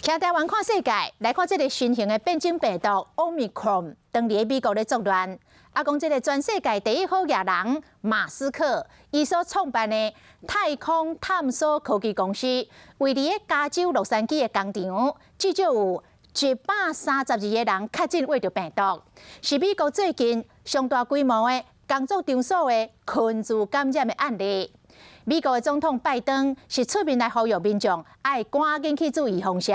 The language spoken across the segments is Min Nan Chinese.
徛台灣看世界，來看這个新型的變種病毒 Omicron，當佇美國咧作亂。啊，講這个全世界第一好額人馬斯克，伊所創辦的太空探索科技公司，位佇个加州洛杉磯的工廠，至少有132個人確診秽著病毒，是美國最近上大規模的工作場所的群聚感染的案例。美國的總統拜登是出面來呼籲民眾愛趕緊去注預防射。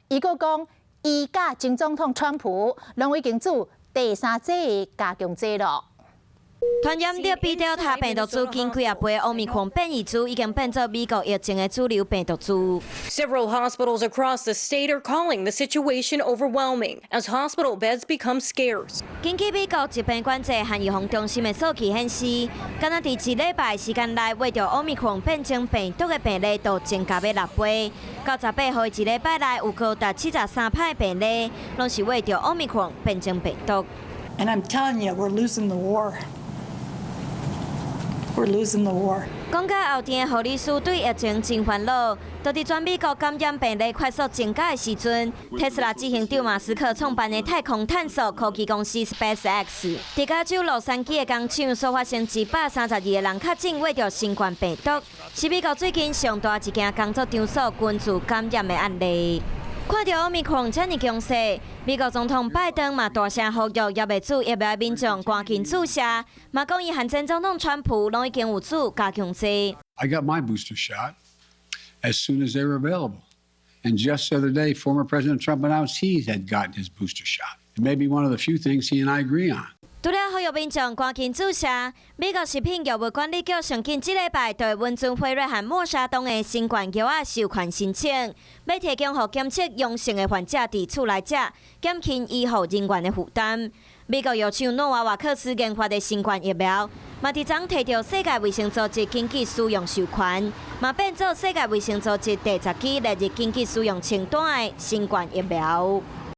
伊閣講，伊佮前總統川普攏已經注第三劑的加強劑囉。傳染力比 Delta 病毒株緊幾仔倍，Omicron 變異株已經變做美國疫情的主流病毒株。 Several hospitals across the state are calling the situation overwhelming as hospital beds become scarce. 根據美國疾病管制和預防中心的數據顯示，敢若佇一禮拜時間內，秽著 Omicron 變種病毒的病例都增加欲六倍。到18號一禮拜內有高達73趴病例，攏是秽著 Omicron 變種病毒。 And I'm telling you, we're losing the war. We're losing the war. 講到後天的護理師對疫情真煩惱，就佇全美國感染病例快速增加的時陣，特斯拉執行長馬斯克創辦的太空探索科技公司 SpaceX，佇加州洛杉磯的工廠所發生132個人確診秽著新冠病毒，是美國最近上大一間工作場所群聚感染的案例。看著 Omicron 遮爾強勢，美國總統拜登嘛大聲呼籲猶未注疫苗的民眾趕緊注射，嘛講伊和前總統川普攏已經有注加強劑。 I got my booster shot as soon as they were available. And just the other day, former President Trump announced he had gotten his booster shot. It may be one of the few things he and I agree on. 除了呼籲民眾趕緊注射，美國食品藥物管理局上緊這禮拜對允准輝瑞和默沙東的新冠藥仔授權申請，欲提供予檢測陽性的患者佇厝內食，減輕醫護人員的負擔。美國藥廠諾瓦瓦克斯研發的新冠疫苗，嘛佇昨提著世界衛生組織緊急使用授權，嘛變做世界衛生組織第10支列入緊急使用清單的新冠疫苗。